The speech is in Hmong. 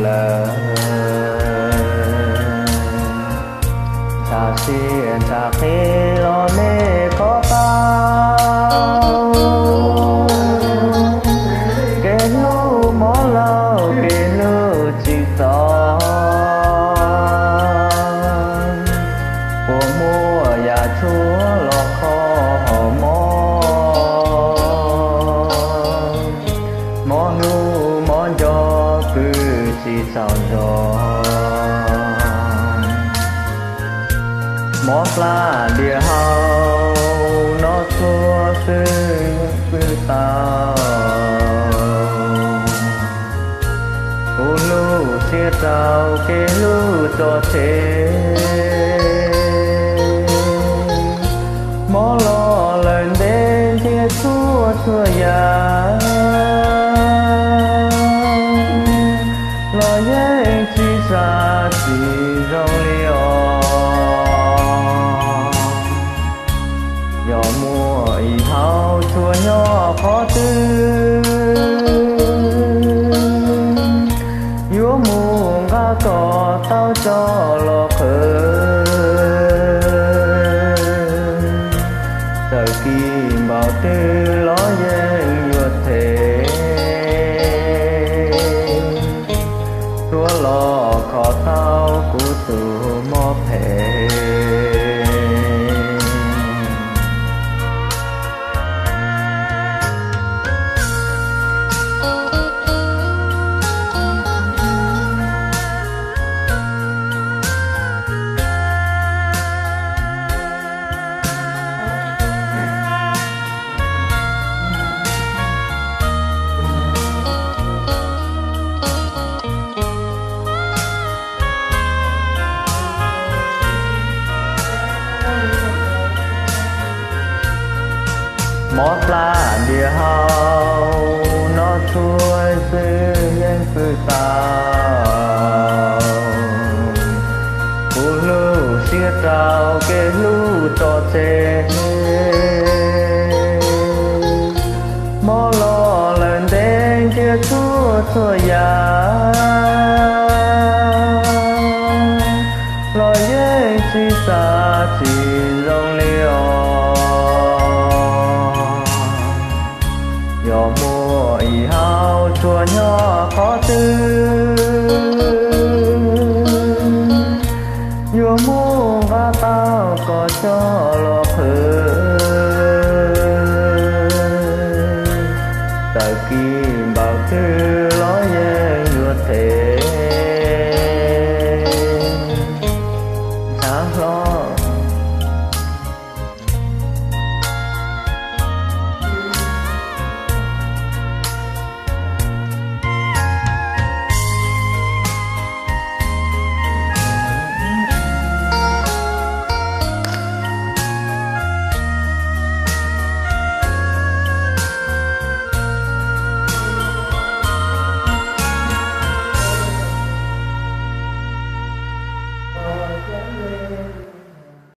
lawm. Tshav siab tshav qis los nej kho tau, kev hlub mob lauj kev hlub tsis txaus, puas muaj yam tshuaj los kho hom mob, mob hlub mob nco pw tsis txaus zog. Mob plab diam hau no txhua xwb pw tau, kuv lub siab rau kev hlub tso tseg, mob los lawm ntev ntiag txhua txhua yam, los yeej tsis xav tsis zoo li os. Yog muaj ib hauv tsuas nyob qhov twg, yuav mus nqa kom tau coj los qhwv, txawm kis npaum twg los yeej yuav them, tsuav los kho tau kuv tus mob phem. Mob plab diam hau no txhua xwb yeej pw tau,